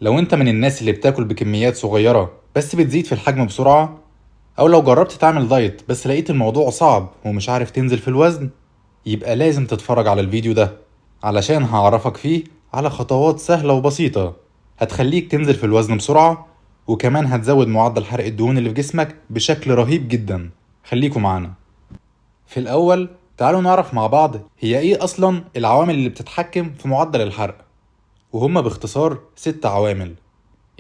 لو انت من الناس اللي بتاكل بكميات صغيرة بس بتزيد في الحجم بسرعة، او لو جربت تعمل دايت بس لقيت الموضوع صعب ومش عارف تنزل في الوزن، يبقى لازم تتفرج على الفيديو ده علشان هعرفك فيه على خطوات سهلة وبسيطة هتخليك تنزل في الوزن بسرعة، وكمان هتزود معدل حرق الدهون اللي في جسمك بشكل رهيب جدا. خليكم معانا. في الأول تعالوا نعرف مع بعض هي ايه أصلا العوامل اللي بتتحكم في معدل الحرق، وهما باختصار 6 عوامل: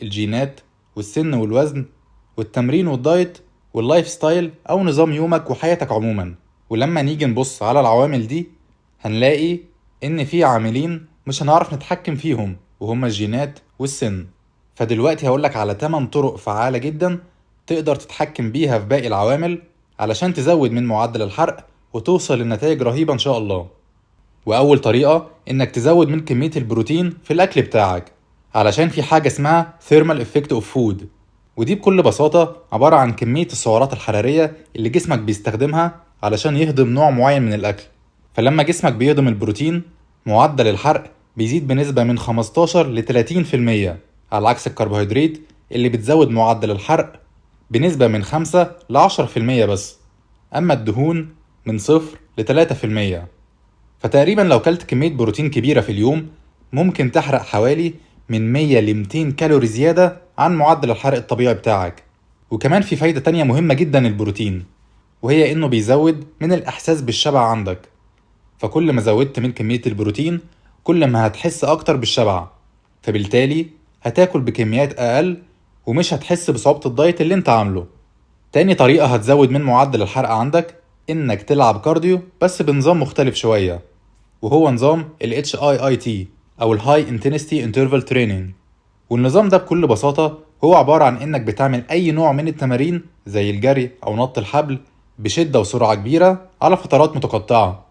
الجينات والسن والوزن والتمرين والدايت وال lifestyle أو نظام يومك وحياتك عموما. ولما نيجي نبص على العوامل دي هنلاقي إن في عاملين مش هنعرف نتحكم فيهم، وهما الجينات والسن. فدلوقتي هقولك على 8 طرق فعالة جدا تقدر تتحكم بيها في باقي العوامل علشان تزود من معدل الحرق وتوصل لنتائج رهيبة إن شاء الله. وأول طريقة إنك تزود من كمية البروتين في الأكل بتاعك، علشان في حاجة اسمها Thermal Effect of Food، ودي بكل بساطة عبارة عن كمية السعرات الحرارية اللي جسمك بيستخدمها علشان يهضم نوع معين من الأكل. فلما جسمك بيهضم البروتين معدل الحرق بيزيد بنسبة من 15 ل 30%، على عكس الكربوهيدرات اللي بتزود معدل الحرق بنسبة من 5 ل 10% بس، أما الدهون من 0 ل 3%. فتقريبا لو كلت كمية بروتين كبيرة في اليوم ممكن تحرق حوالي من 100 ل 200 كالوري زيادة عن معدل الحرق الطبيعي بتاعك. وكمان في فايدة تانية مهمة جدا للبروتين، وهي إنه بيزود من الإحساس بالشبع عندك. فكل ما زودت من كمية البروتين كل ما هتحس أكتر بالشبع، فبالتالي هتاكل بكميات أقل ومش هتحس بصعوبة الدايت اللي انت عامله. تاني طريقة هتزود من معدل الحرق عندك إنك تلعب cardio بس بنظام مختلف شوية، وهو نظام ال HIIT أو ال High Intensity Interval Training. والنظام ده بكل بساطة هو عبارة عن إنك بتعمل أي نوع من التمارين زي الجري أو نط الحبل بشدة وسرعة كبيرة على فترات متقطعة.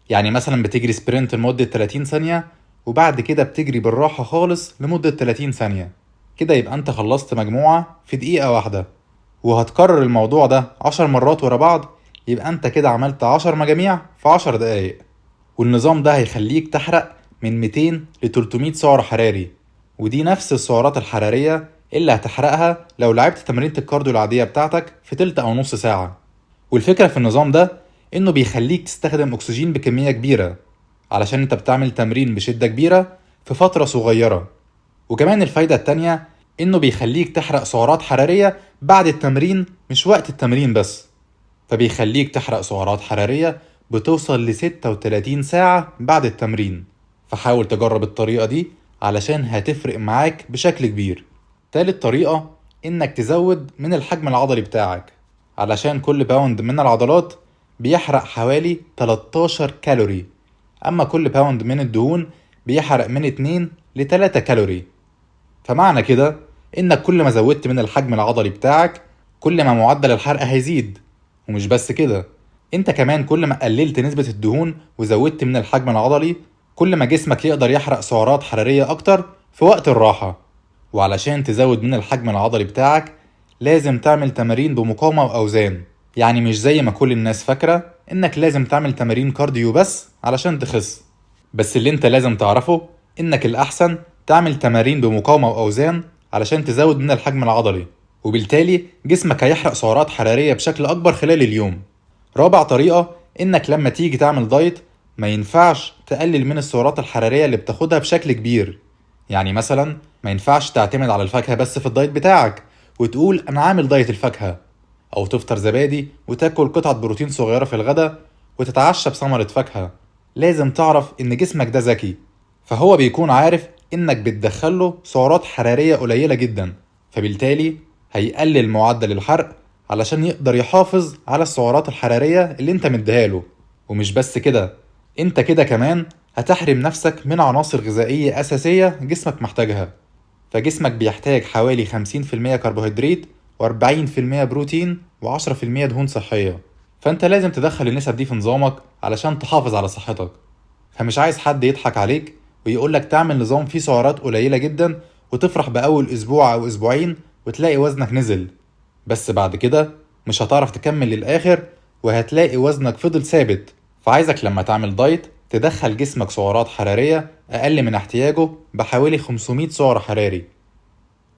يعني مثلا بتجري sprint لمدة 30 ثانية وبعد كده بتجري بالراحة خالص لمدة 30 ثانية، كده يبقى أنت خلصت مجموعة في دقيقة واحدة. وهتكرر الموضوع ده 10 مرات ورا بعض، يبقى أنت كده عملت 10 مجاميع في 10 دقايق. والنظام ده هيخليك تحرق من 200 ل 300 سعر حراري، ودي نفس السعرات الحرارية اللي هتحرقها لو لعبت تمرينة ال cardio العادية بتاعتك في تلت أو نص ساعة. والفكرة في النظام ده إنه بيخليك تستخدم أكسجين بكمية كبيرة علشان أنت بتعمل تمرين بشدة كبيرة في فترة صغيرة. وكمان الفايدة التانية إنه بيخليك تحرق سعرات حرارية بعد التمرين مش وقت التمرين بس، فبيخليك تحرق سعرات حرارية بتوصل ل 36 ساعة بعد التمرين. فحاول تجرب الطريقة دي علشان هتفرق معاك بشكل كبير. تالت طريقة إنك تزود من الحجم العضلي بتاعك، علشان كل pound من العضلات بيحرق حوالي 13 كالوري، أما كل pound من الدهون بيحرق من 2 ل 3 كالوري. فمعنى كده إنك كل ما زودت من الحجم العضلي بتاعك كل ما معدل الحرق هيزيد. ومش بس كده، انت كمان كل ما قللت نسبة الدهون وزودت من الحجم العضلي كل ما جسمك يقدر يحرق سعرات حرارية أكتر في وقت الراحة. وعلشان تزود من الحجم العضلي بتاعك لازم تعمل تمارين بمقاومة وأوزان، يعني مش زي ما كل الناس فاكرة إنك لازم تعمل تمارين cardio بس علشان تخس، بس اللي انت لازم تعرفه إنك الأحسن تعمل تمارين بمقاومة وأوزان علشان تزود من الحجم العضلي، وبالتالي جسمك هيحرق سعرات حرارية بشكل أكبر خلال اليوم. رابع طريقة إنك لما تيجي تعمل دايت ما ينفعش تقلل من السعرات الحرارية اللي بتاخدها بشكل كبير. يعني مثلا ما ينفعش تعتمد على الفاكهة بس في الدايت بتاعك وتقول أنا عامل دايت الفاكهة، أو تفطر زبادي وتاكل قطعة بروتين صغيرة في الغداء وتتعشى بثمرة فاكهة. لازم تعرف إن جسمك ده ذكي، فهو بيكون عارف إنك بتدخله سعرات حرارية قليلة جدا، فبالتالي هيقلل معدل الحرق علشان يقدر يحافظ على السعرات الحرارية اللي انت مديها له. ومش بس كده، انت كده كمان هتحرم نفسك من عناصر غذائية أساسية جسمك محتاجها. فجسمك بيحتاج حوالي 50% كربوهيدرات و40% بروتين و10% دهون صحية، فانت لازم تدخل النسب دي في نظامك علشان تحافظ على صحتك. فمش عايز حد يضحك عليك ويقولك تعمل نظام فيه سعرات قليلة جدا وتفرح بأول أسبوع أو أسبوعين وتلاقي وزنك نزل، بس بعد كده مش هتعرف تكمل للآخر وهتلاقي وزنك فضل ثابت. فعايزك لما تعمل دايت تدخل جسمك سعرات حرارية أقل من احتياجه بحوالي 500 سعر حراري.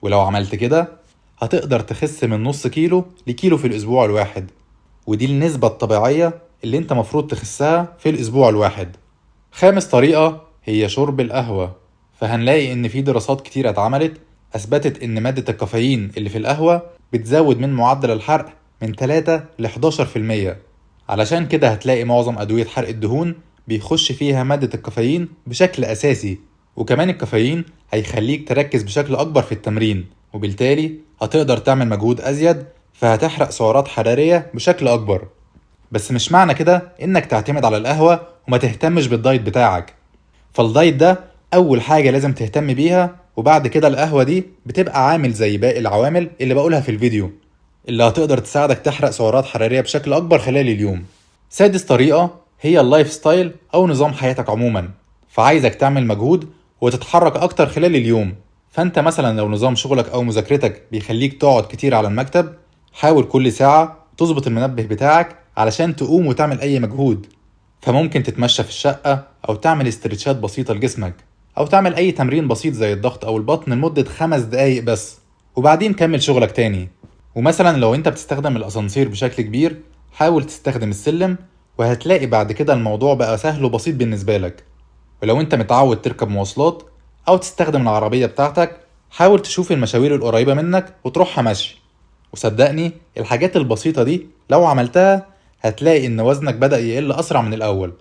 ولو عملت كده هتقدر تخس من نص كيلو لكيلو في الأسبوع الواحد، ودي النسبة الطبيعية اللي انت مفروض تخسها في الأسبوع الواحد. خامس طريقة هي شرب القهوة. فهنلاقي إن في دراسات كتير اتعملت أثبتت إن مادة الكافيين اللي في القهوة بتزود من معدل الحرق من 3 ل 11%. علشان كده هتلاقي معظم أدوية حرق الدهون بيخش فيها مادة الكافيين بشكل أساسي. وكمان الكافيين هيخليك تركز بشكل أكبر في التمرين، وبالتالي هتقدر تعمل مجهود أزيد، فهتحرق سعرات حرارية بشكل أكبر. بس مش معنى كده إنك تعتمد على القهوة وما تهتمش بالدايت بتاعك. فالدايت ده أول حاجة لازم تهتم بيها، وبعد كده القهوة دي بتبقى عامل زي باقي العوامل اللي بقولها في الفيديو اللي هتقدر تساعدك تحرق سعرات حرارية بشكل أكبر خلال اليوم. سادس طريقة هي ال lifestyle أو نظام حياتك عموما. فعايزك تعمل مجهود وتتحرك أكتر خلال اليوم. فأنت مثلا لو نظام شغلك أو مذاكرتك بيخليك تقعد كتير على المكتب، حاول كل ساعة تظبط المنبه بتاعك علشان تقوم وتعمل أي مجهود. فممكن تتمشى في الشقة أو تعمل استرتشات بسيطة لجسمك، أو تعمل أي تمرين بسيط زي الضغط أو البطن لمدة 5 دقايق بس، وبعدين كمل شغلك تاني. ومثلا لو أنت بتستخدم الأسانسير بشكل كبير، حاول تستخدم السلم، وهتلاقي بعد كده الموضوع بقى سهل وبسيط بالنسبة لك. ولو أنت متعود تركب مواصلات أو تستخدم العربية بتاعتك، حاول تشوف المشاوير القريبة منك وتروحها مشي. وصدقني الحاجات البسيطة دي لو عملتها هتلاقي إن وزنك بدأ يقل أسرع من الأول.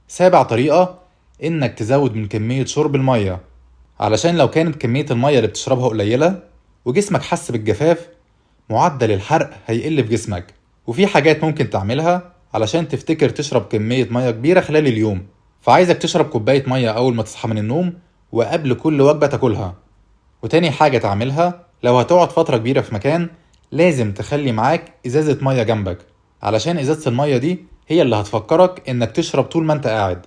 سابع طريقة إنك تزود من كمية شرب المية، علشان لو كانت كمية المية اللي بتشربها قليلة وجسمك حس بالجفاف، معدل الحرق هيقل في جسمك. وفي حاجات ممكن تعملها علشان تفتكر تشرب كمية مية كبيرة خلال اليوم. فعايزك تشرب كوباية مية أول ما تصحى من النوم وقبل كل وجبة تاكلها. وتاني حاجة تعملها لو هتقعد فترة كبيرة في مكان، لازم تخلي معاك إزازة مية جنبك، علشان إزازة المية دي هي اللي هتفكرك إنك تشرب طول ما أنت قاعد.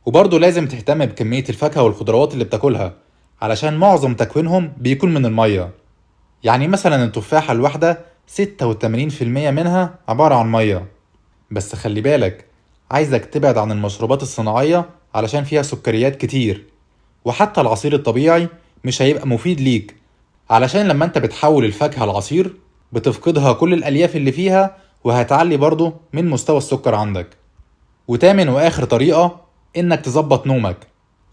وبرضه لازم تهتم بكمية الفاكهة والخضروات اللي بتاكلها، علشان معظم تكوينهم بيكون من المية. يعني مثلا التفاحة الواحدة 86% منها عبارة عن مية. بس خلي بالك، عايزك تبعد عن المشروبات الصناعية علشان فيها سكريات كتير، وحتى العصير الطبيعي مش هيبقى مفيد ليك، علشان لما انت بتحول الفاكهة لعصير بتفقدها كل الألياف اللي فيها، وهتعلي برضه من مستوى السكر عندك. وتامن وآخر طريقة إنك تظبط نومك.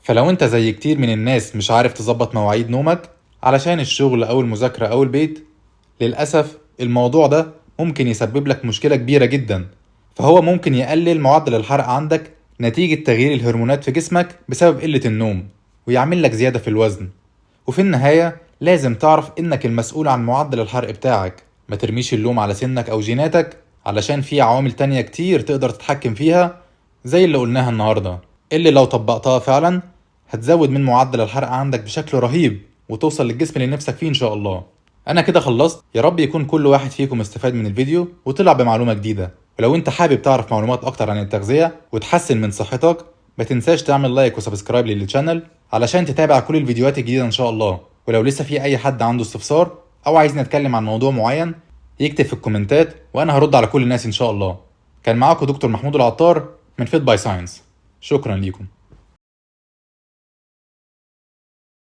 فلو انت زي كتير من الناس مش عارف تظبط مواعيد نومك علشان الشغل أو المذاكرة أو البيت، للأسف الموضوع ده ممكن يسبب لك مشكلة كبيرة جدا. فهو ممكن يقلل معدل الحرق عندك نتيجة تغيير الهرمونات في جسمك بسبب قلة النوم، ويعمل لك زيادة في الوزن. وفي النهاية لازم تعرف إنك المسؤول عن معدل الحرق بتاعك، ما ترميش اللوم على سنك أو جيناتك، علشان في عوامل تانية كتير تقدر تتحكم فيها زي اللي قلناها النهاردة، اللي لو طبقتها فعلا هتزود من معدل الحرق عندك بشكل رهيب وتوصل للجسم اللي نفسك فيه إن شاء الله. أنا كده خلصت، يا رب يكون كل واحد فيكم استفاد من الفيديو وطلع بمعلومة جديدة. ولو انت حابب تعرف معلومات اكتر عن التغذية وتحسن من صحتك، ما تنساش تعمل like و subscribe لل channel علشان تتابع كل الفيديوهات الجديدة ان شاء الله. ولو لسه في اي حد عنده استفسار او عايز نتكلم عن موضوع معين يكتب في الكومنتات وانا هرد على كل الناس ان شاء الله. كان معاكم دكتور محمود العطار من Fit by Science. شكرا ليكم.